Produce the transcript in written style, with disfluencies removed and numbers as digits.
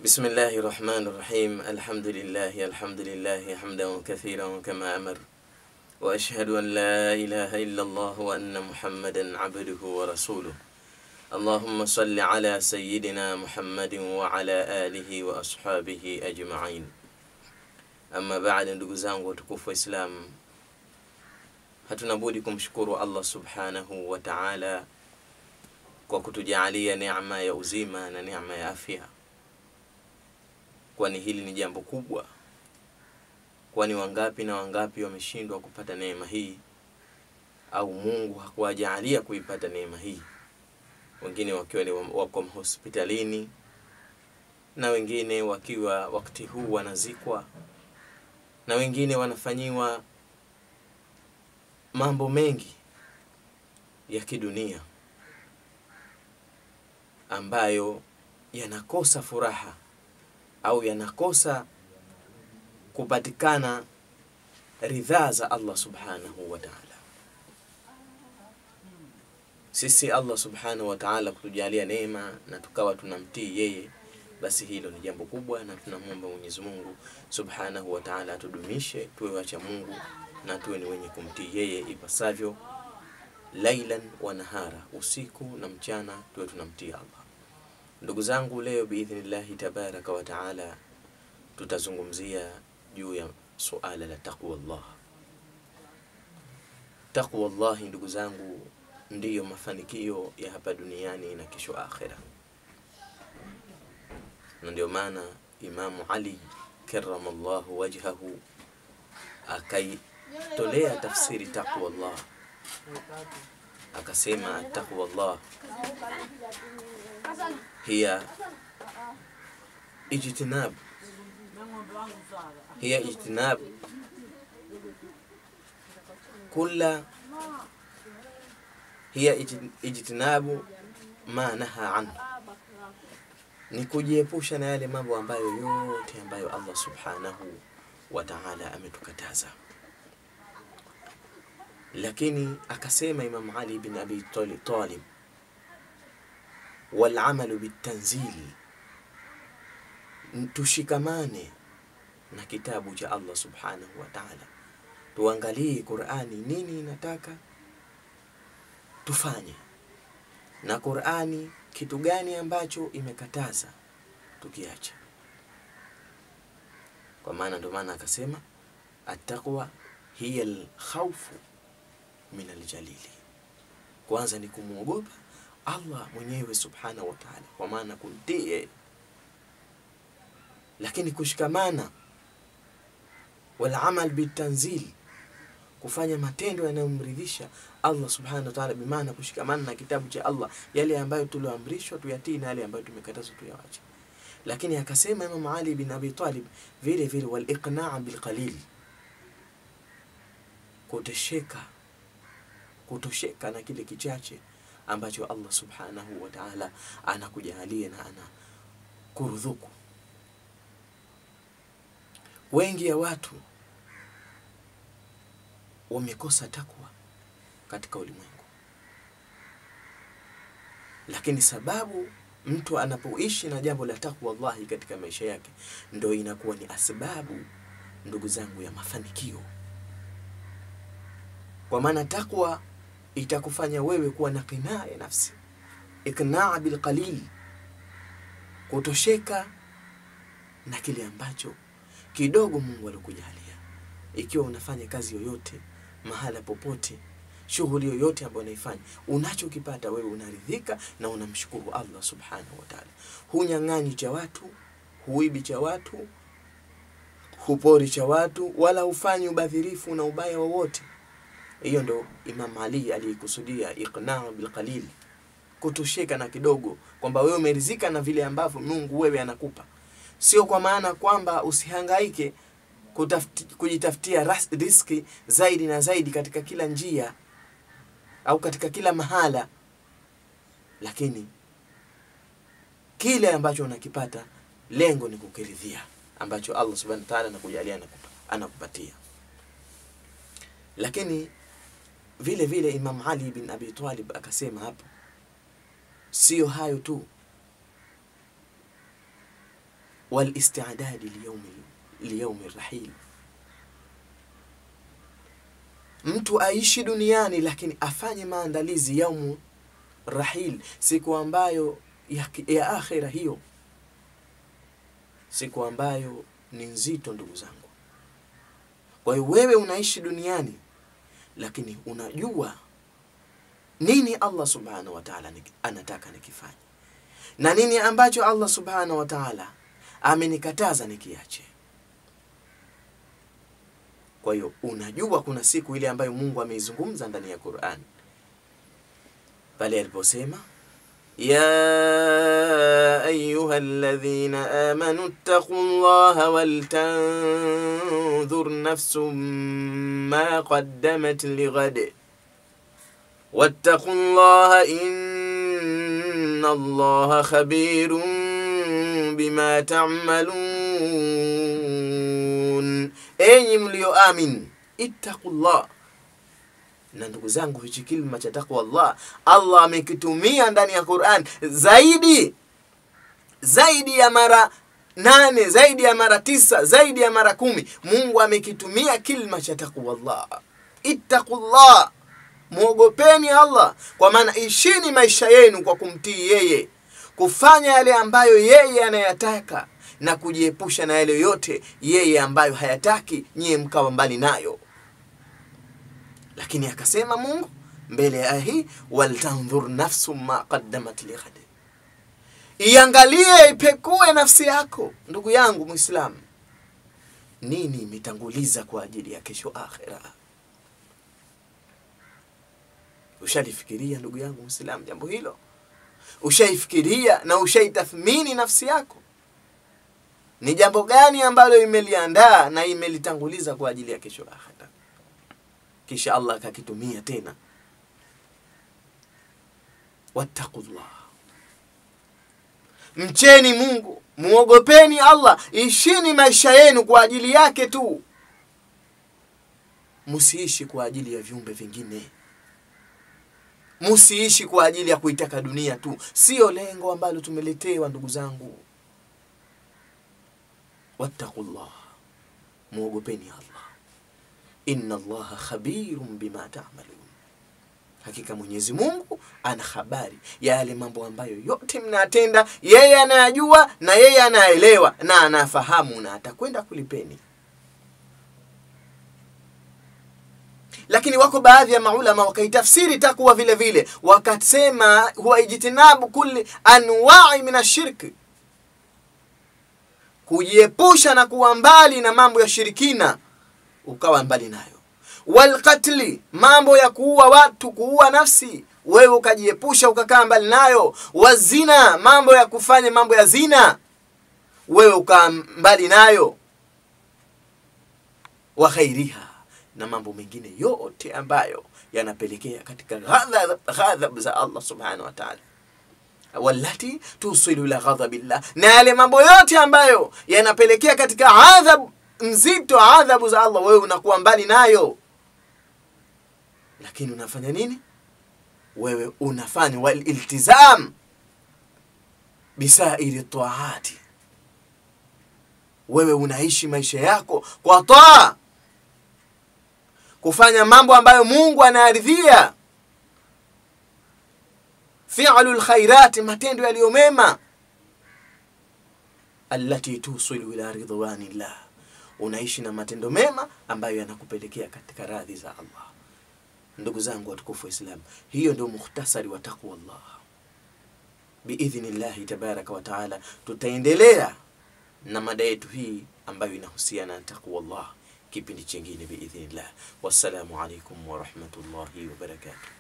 بسم الله الرحمن الرحيم. الحمد لله الحمد لله حمدا كثيرا كما أمر، وأشهد أن لا إله إلا الله وأن محمدا عبده ورسوله. اللهم صل على سيدنا محمد وعلى آله وأصحابه أجمعين. Amma baada, ndugu zangu watukufu wa Islam, hatuna budi kumshukuru Allah subhanahu wa ta'ala kwa kutujalia neema ya uzima na neema ya afya, kwani hili ni jambo kubwa, kwani wangapi na wangapi wameshindwa kupata neema hii au Mungu hakuwajalia kuipata neema hii, wengine wakiwa ni wako hospitalini na wengine wakiwa wakati huu wanazikwa na wengine wanafanyiwa mambo mengi ya kidunia ambayo yanakosa furaha au yanakosa kupatikana ridhaa za Allah subhanahu wa ta'ala. Sisi Allah subhanahu wa ta'ala kutujalia neema na tukawa tunamtii yeye, basi hilo ni jambo kubwa, na tunamuomba Mwenyezi Mungu subhanahu wa ta'ala atudumishe tuwe wacha Mungu na tuwe ni wenye kumtii yeye ipasavyo, lailan wa nahara, usiku na mchana tuwe tunamtii Allah. Ndugu zangu, leo biidhnillahi tabaraka wa taala tutazungumzia juu ya suala la taqwa Allah. Taqwa Allah, ndugu zangu, ndiyo mafanikio ya hapa duniani na kesho akhira. Na ndio maana Imamu Ali karramallahu wajhahu akaitolea tafsiri taqwa Allah, akasema taqwa Allah hiya ijtinab, hiya ijtinab kulla, hiya ijtinabu ma naha anhu, ni kujiepusha na yale mambo ambayo yote ambayo Allah subhanahu wa ta'ala ametukataza. Lakini akasema Imam Ali bin Abi Talib, wal amalu bitanzil, tushikamane na kitabu cha Allah subhanahu wa ta'ala, tuangalie Qur'ani nini inataka tufanye, na Qur'ani kitu gani ambacho imekataza tukiacha. Kwa maana ndio maana akasema at-taqwa hiya al-khawfu min al-jalili, kwanza ni kumuogopa Allah mwenyewe subhanahu wa ta'ala, kwa maana kumtii, lakini kushikamana wal amal bitanzil, kufanya matendo yanayomridhisha Allah subhanahu wa ta'ala, bimaana kushikamana na kitabu cha Allah, yale ambayo tulioamrishwa tuyatii na yale ambayo tumekatazwa tuyawache. Lakini akasema Imam Ali bin Abi Talib vile vile wal iqnaa bil qalil, kutosheka na kile kichache ambacho Allah subhanahu wa ta'ala anakujalia na anakurudhuku. Wengi ya watu wamekosa takwa katika ulimwengu, lakini sababu mtu anapoishi na jambo la takwa Allahi katika maisha yake ndio inakuwa ni asbabu, ndugu zangu, ya mafanikio. Kwa maana takwa itakufanya wewe kuwa na qinaa ya nafsi, iqnaa bil qalil, kutosheka na kile ambacho kidogo Mungu alikujalia. Ikiwa unafanya kazi yoyote, mahala popote, shughuli yoyote ambayo unaifanya, unachokipata wewe unaridhika na unamshukuru Allah subhanahu wa ta'ala. Hunyang'anyi cha watu, huibi cha watu, hupori cha watu, wala hufanyi ubadhirifu na ubaya wowote. Hiyo ndo Imam Ali alikusudia iqnaa bil qalil, kutosheka na kidogo, kwamba wewe umeridhika na vile ambavyo Mungu wewe anakupa. Sio kwa maana kwamba usihangaike kujitafutia riski zaidi na zaidi katika kila njia au katika kila mahala, lakini kile ambacho unakipata lengo ni kukiridhia ambacho Allah subhanahu wa ta'ala anakujalia anakupatia. Lakini vile vile Imam Ali bin Abi Talib akasema hapo, sio hayo tu, Wal isti'dadi liyaumi rahil, mtu aishi duniani lakini afanye maandalizi yaumu rahil, siku ambayo ya akhira, hiyo siku ambayo ni nzito ndugu zangu. Kwa hiyo wewe unaishi duniani lakini unajua nini Allah subhanahu wa ta'ala anataka nikifanye na nini ambacho Allah subhanahu wa ta'ala amenikataza nikiache. Kwa hiyo unajua kuna siku ile ambayo Mungu ameizungumza ndani ya Qur'an pale aliposema ya ayyuhalladhina amanu ittaqullaha waltanzur nafsum ma qaddamat lighad wattaqullaha inna Allaha khabirun bima ta'malun. Enyi mlioamini, ittaqullah. Na ndugu zangu, hichi kilima cha taqwa Allah, Allah amekitumia ndani ya Qur'an zaidi ya mara 8, zaidi ya mara 9, zaidi ya mara 10. Mungu amekitumia kilima cha taqwa Allah. Ittaqullah, muogopeni Allah, kwa maana ishini maisha yenu kwa kumtii yeye, kufanya yale ambayo yeye anayataka na kujiepusha na yale yote yeye ambayo hayataki, nyie mkawa mbali nayo. Lakini akasema Mungu mbele ya hii, waltanzur nafsu ma qaddamat lighad, iangalie, ipekue nafsi yako ndugu yangu Muislamu, nini imetanguliza kwa ajili ya kesho akhira. Ushalifikiria ndugu yangu Muislamu jambo hilo? Ushaifikiria na ushaitathmini nafsi yako ni jambo gani ambalo imeliandaa na imelitanguliza kwa ajili ya kesho akhira? Kisha Allah akakitumia tena, wattaqullah, mcheni Mungu, muogopeni Allah, ishini maisha yenu kwa ajili yake tu, msiishi kwa ajili ya viumbe vingine, msiishi kwa ajili ya kuitaka dunia tu. Sio lengo ambalo tumeletewa ndugu zangu. Wattaqullah, muogopeni Allah, inna Allaha khabirun bima ta'malun, hakika Mwenyezi Mungu ana habari ya yale mambo ambayo yote mnatenda, yeye anayajua na yeye anaelewa na anafahamu na atakwenda kulipeni. Lakini wako baadhi ya maulama wakaitafsiri takwa vile vile, wakasema huwa ijtinabu kulli anwa'i min ashirki, kujiepusha na kuwa mbali na mambo ya shirikina, ukawa mbali nayo. Walqatli, mambo ya kuua watu, kuua nafsi, wewe ukajiepusha ukakaa mbali nayo. Wazina, mambo ya kufanya mambo ya zina, wewe ukaa mbali nayo. Wa khairiha, na mambo mengine yote ambayo yanapelekea katika ghadhab za Allah subhanahu wa ta'ala, walati tusilu ila ghadhabillah, na yale mambo yote ambayo yanapelekea katika adhabu nzito, adhabu za Allah, wewe unakuwa mbali nayo. Lakini unafanya nini? Wewe unafanya waliltizam bisairi taati, wewe unaishi maisha yako kwa taa, kufanya mambo ambayo Mungu anaridhia, fi'lul khairati, matendo yaliyo mema, allati tusilu ila ridwanillah, unaishi na matendo mema ambayo yanakupelekea katika radhi za Allah. Ndugu zangu watukufu wa Islam, hiyo ndio mukhtasari wa taqwa Allah. Biidhnillahi tabaraka wa taala tutaendelea na mada yetu hii ambayo inahusiana na taqwa Allah kipindi chingine biidhnillah. Wassalamu alaikum wa rahmatullahi wa barakatuh.